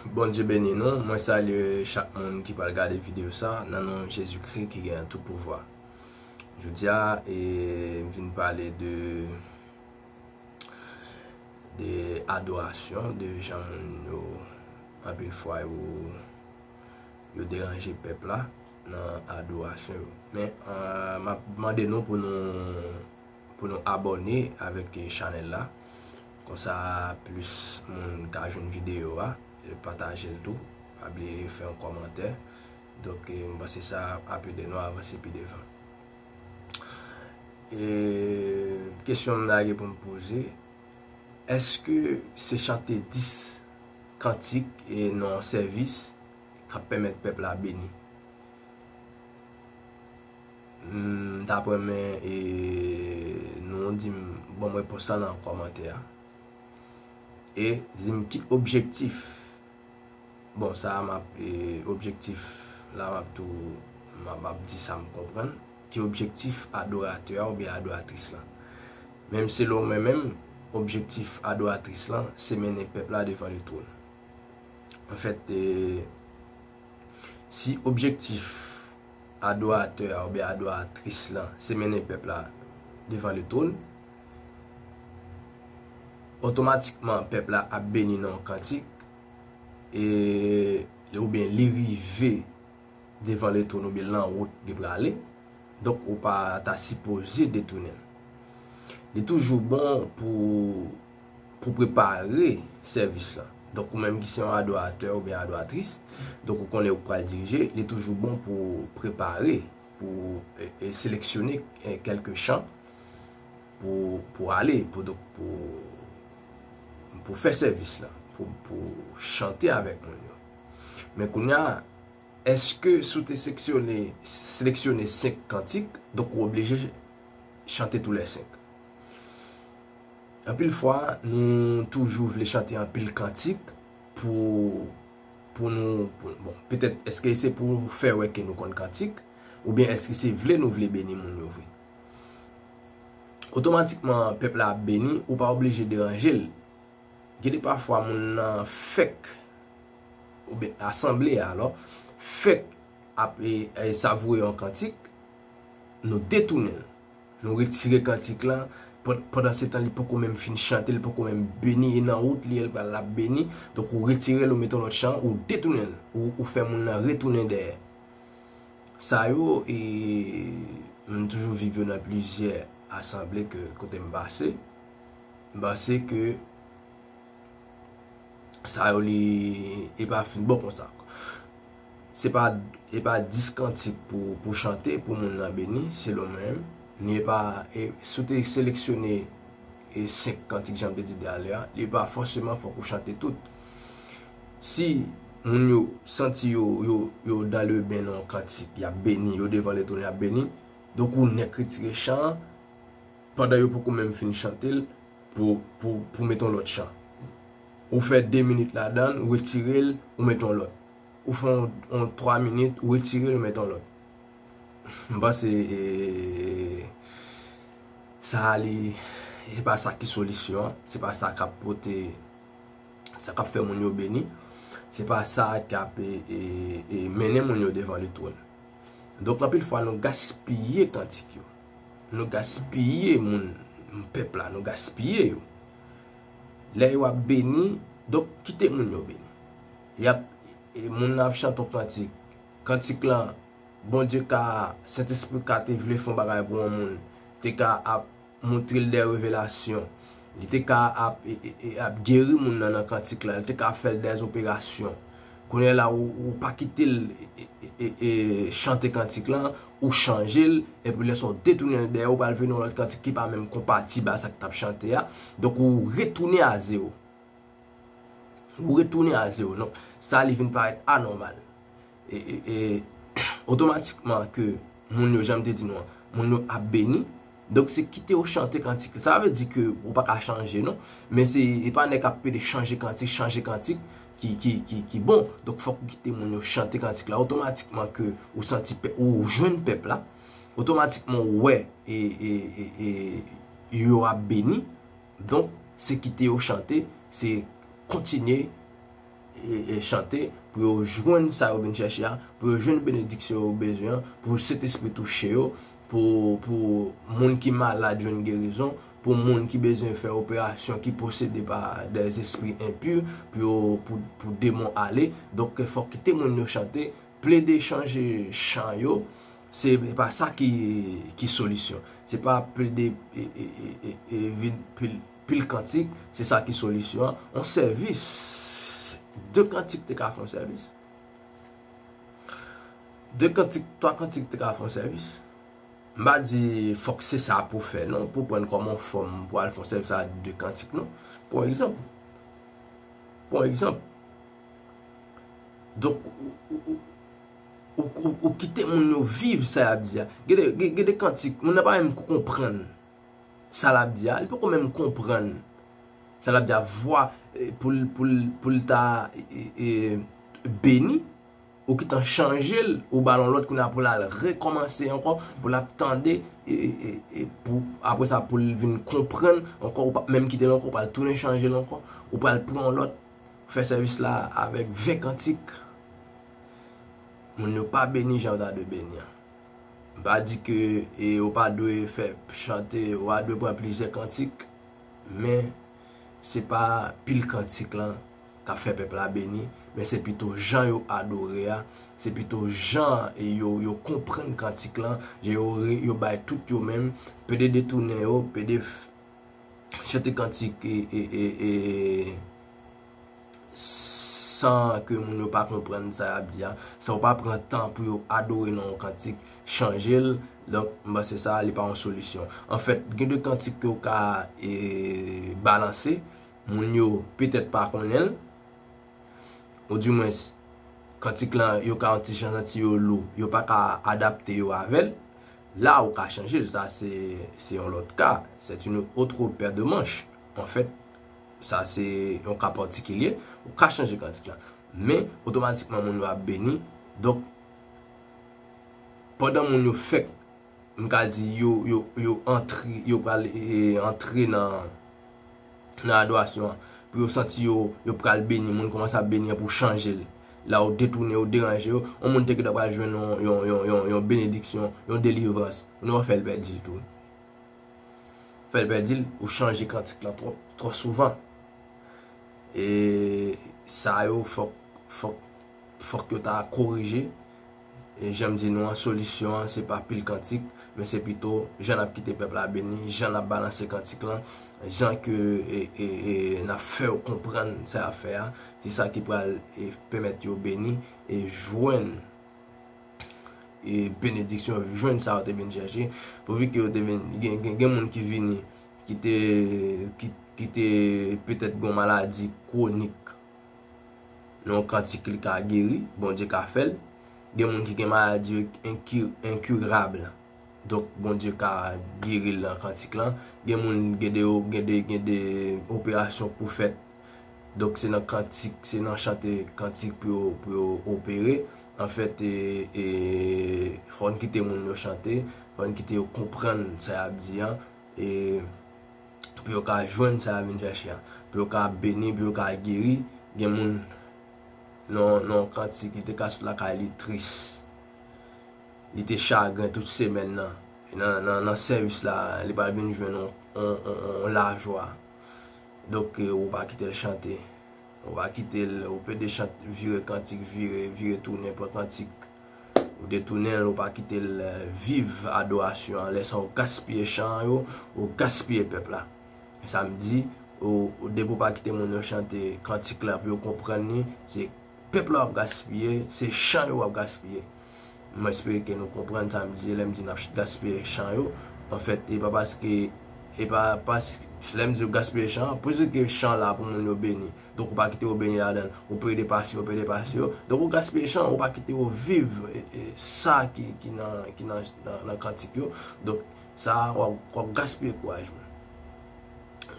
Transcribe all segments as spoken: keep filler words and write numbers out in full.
Bondye beni nou. Mwen salye chak moun ki pral gade videyo sa nan non Jezikri ki gen tout pouvwa. Jodi a, e, m vin pale de, de adorasyon, de jan moun yo, anpil fwa, yo, yo deranje pèp la nan adorasyon yo. Men, e, m ap mande nou pou nou pou nou abòne avèk chanèl la. Konsa plis moun ka jwenn videyo a, pataje l tou. Pa bliye fè yon kòmantè. Donk, e, m panse sa ap ede nou avanse pi devan. E, kesyon m lage pou m poze, èske se chante dis kantik e nan yon sèvis k ap pèmèt pèp la beni? M t ap renmen, e, nou di m, ban m repons la nan kòmantè a. E di m ki objektif. Bon, sa a m ap, e, objektif la, m ap tou, m ap, m ap di sa m konprann. Ki objektif adoratè a oubyen adoratris lan? Menm selon mwen menm, objektif adoratris lan, se mennen pèp la devan letwòn. Anfèt, e, si objektif adoratè a oubyen adoratris lan se mennen pèp la devan letwòn, otomatikman pèp la ap beni nan yon kantik, e, oubyen li rive devan letwòn oubyen l an wout li prale. Donk, ou pa ta sipoze detounen l. Li toujou bon pou, pou prepare sèvis la. Donk, ou menm ki se yon adoratè oubyen adoratris, donk ou konnen ou pral dirije, li toujou bon pou prepare, pou, e, e, seleksyone, e, kèlke chan pou, pou ale, pou, donk, pou, pou fè sèvis la, pou, pou chante avèk moun yo. Men kounye a, èske si w te seksyone, seleksyone senk kantik, donk ou oblije chante toulèsenk? Anpil fwa, nou toujou vle chante anpil kantik pou, pou nou, pou, bon, petèt, èske se pou fè wè ke nou konn kantik, oubyen èske se vle nou vle beni moun yo vre? Otomatikman, pèp la ap beni, ou pa oblije deranje l. Gen de pafwa, moun nan fèk, oubyen asanble a, alò, fèk ap, e, e, savoure yon kantik, nou detounen l. Nou retire kantik lan, pan-, pandan se tan li poko menm fin chante, li poko menm beni, e nan wout li, l pral ap beni. Donk, ou retire l, ou mete yon lòt chan, ou detounen l, ou, ou fè moun nan retounen dèyè. Sa yo, e, m toujou viv yo nan plizyè asanble ke kote m pase. M panse ke sa yo li, e pa fin bon konsa. Se pa, e pa dis kantik pou, pou chante, pou moun nan beni, selon mwen menm. Ni e pa, e, si w te seleksyone, e, senk kantik, jan m te di talè a, li pa fòseman fòk ou chante tout. Si moun yo santi yo, yo, yo dans le bain nan yon kantik, y ap beni, yo devan letwòn, y ap beni, donk ou nèk retire chan an, pandan yo poko menm fin chante l, pou, pou, pou mete yon lòt chan. Ou fè de minit ladan l, ou retire l, ou mete yon lòt. Ou fè yon, yon twa minit, ou retire l, ou mete yon lòt. M panse, e, sa a li, se pa sa ki solisyon an, se pa sa k ap pote, sa k ap fè moun yo beni, se pa sa k ap, e, e, e, mennen moun yo devan letwòn. Donk, anpil fwa, nou gaspiye kantik yo. Nou gaspiye moun, pèp la, nou gaspiye yo. Lè yo ap beni, donk, kite moun yo beni. Y ap, e, moun nan ap chante yon kantik. Kantik lan, Bondye ka, Sentespri ka te vle fè yon bagay pou yon moun. Te ka ap montre l de revelasyon. Li te ka ap, e, e, e, ap geri moun nan nan kantik la. Li te ka ap fè l de operasyon. Kounye a la, ou, ou pa kite l, e, e, e, e, chante kantik lan, ou chanje l, epi lè sa w detounen l dèyè, ou pral vin yon lòt kantik ki pa menm konpatib a sa k t ap chante a. Donk, ou retounen a zewo. Ou retounen a zewo. Donk, sa li vin parèt anòmal. E, e, e, otomatikman ke moun yo, jan m te di nou an, moun yo ap beni. Donk, se kite yo chante kantik. Sa vle di ke ou pa ka chanje, non. Men se, e pa nèg ap pede chanje kantik, chanje kantik ki, ki, ki, ki bon. Donk, fòk ou kite moun yo chante kantik la. Otomatikman ke ou santi pèp, ou jwenn pèp la. Otomatikman, ou wè, e, e, e, e, yo ap beni. Donk, se kite yo chante, se kontinye e, e chante, pou yo jwenn sa yo vin chèche a, pou yo jwenn benediksyon yo bezwen an, pou Sentespri touche yo, pou, pou moun ki malad jwenn gerizon, pou moun ki bezwen fè operasyon ki posede pa dèzespri enpi, pou yo, pou, pou demon ale. Donk, fòk kite moun yo chante, plede chanje chan yo, se pa sa ki, ki solisyon. Se pa plede e, e, e, e, e vin pil, pil kantik, se sa ki solisyon an. On sèvis, de kantik te ka fè on sèvis. De kantik, twa kantik te ka fè on sèvis. M pa di fòk se sa pou fè, non, pou pran kòm on fòm pou al fè on sèvis a de kantik, non. Pran egzanp. Pran egzanp. Donk, ou, ou, ou, ou, ou, ou kite moun yo viv sa y ap di a. Gen de, gen, gen de kantik, moun nan pa menm konprann sa l ap di a. Li poko menm konprann sa l ap di a. Vwa, eh, pou l, pou l, pou l ta, eh, eh, beni, ou gentan chanje l, ou ba l yon lòt kounye a pou l al rekòmanse ankò, pou l ap tande, e, e, e pou, apre sa, pou l vin konprann ankò, ou p ap menm kite l ankò, ou pral tounen chanje l ankò, ou pral pran yon lòt, fè sèvis la avèk ven kantik. Moun yo pa beni jan yo ta dwe beni an. M pa di ke, e, ou pa dwe fè chante, ou pa dwe pran plizyè kantik, men se pa pil kantik lan k ap fè pèp la beni, men se pito jan yo adore a, se pito jan yo, yo konprann kantik lan, jan yo, yo bay tout yo menm, pede detounen yo, pede chante kantik e, e, e, e, san ke moun yo pa konprann sa y ap di a, san yo pa pran tan pou yo adore nan yon kantik, chanje l. Donk, m panse sa, li pa yon solisyon. Anfèt, gen de kantik ke w ka, e, balanse, moun yo petèt pa konnen l, oudimwens, kantik lan, yo ka yon ti jan santi yo lou, yo pa ka adapte yo avè l, la ou ka chanje l, sa se, se yon lòt ka, c'est une autre paire de manches. Anfèt, sa se yon ka patikilye, ou ka chanje kantik lan. Men, otomatikman, moun yo ap beni. Donk, pandan moun yo fèk, m ka di, yo, yo, yo antre, yo pral, e, antre nan, nan adorasyon an, pou yo santi yo, yo pral beni, moun kòmanse ap beni an pou chanje l. La ou detounen, ou deranje yo, yon moun te gentan pral jwenn yon, yon, yon, yon, yon benediksyon, yon delivrans, ou nan fè l pèdi l tou. Fè l pèdi l, ou chanje kantik lan twò, twò souvan. E sa yo fòk, fòk, fòk yo ta korije. E jan m di nou an, solisyon an, se pa pil kantik, men se pito jan n ap kite pèp la beni, jan n ap balanse kantik lan, jan ke, e, e, e, n ap fè yo konprann sa y ap fè a, se sa ki pral, e, pèmèt yo beni e jwenn, e, benediksyon, jwenn sa yo te vin chèche. Pouvi ke yo te vin, gen, gen, gen moun ki vini, ki te, ki, ki te petèt gen yon maladi kwonik, nan yon kantik li ka geri, Bondye ka fè l. Gen moun ki gen maladi yo enki-, enkirab. Donk, Bondye ka geri l nan kantik lan. Gen moun, gen de, gen de, gen de operasyon pou fèt. Donk, se nan kantik, se nan chante kantik pou yo, pou yo opere. Anfèt, e, e, fò n kite moun yo chante, fò n kite yo konprann sa y ap di an. E, pou yo ka jwenn sa y ap vin chèche a, pou yo ka beni, pou yo ka geri. Gen moun nan, nan yon kantik, li te ka sot lakay li tris, li te chagren tout semèn nan. E nan, nan, nan sèvis la, li pral vin jwenn yon, yon, yon, yon lajwa. Donk, e, ou pa kite l chante. Ou pa kite l, ou pede chante, vire kantik, vire, vire tounen, pran kantik. Ou detounen l, ou pa kite l, eh, viv adorasyon an. Lè sa, ou gaspiye chan yo, ou gaspiye pèp la. Sa m di, ou, ou depi ou pa kite moun yo chante kantik la pou yo konprann li, se pèp la w ap gaspiye, se chan yo w ap gaspiye. Mwen espere ke nou konprann sa m di, lè m di n ap gaspiye chan yo. Anfèt, e pa paske, e pa paske, lè m di yo gaspiye chan, paske chan la pou moun yo beni. Donk, ou pa kite yo beni ladan l. Ou pede pase yo, pede pase yo. Donk, ou gaspiye chan, ou pa kite yo viv, e, e, sa ki, ki nan, ki nan, nan, nan kantik yo. Donk, sa, w ap, w ap gaspiye kouraj moun.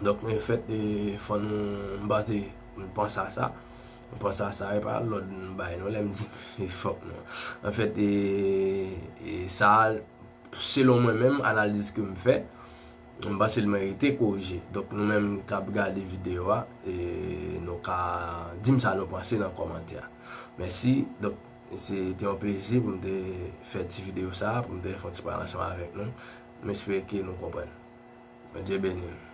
Donk, anfèt, e, fò nou, m panse, m panse a sa. M panse a sa, e pa lòd m bay non, lè m di, e fòk non. Anfèt, e, e, sa, selon mwen menm, analiz ke m fè, M panse l merite korije. Donk, nou menm k ap gade videyo a, e nou ka di m sa nou panse nan kòmantè a. Mèsi. Donk, se te yon plezi pou m te fè ti videyo sa a, pou m te fè yon ti pale ansanm avèk nou. M espere ke nou konprann. Bondye beni nou.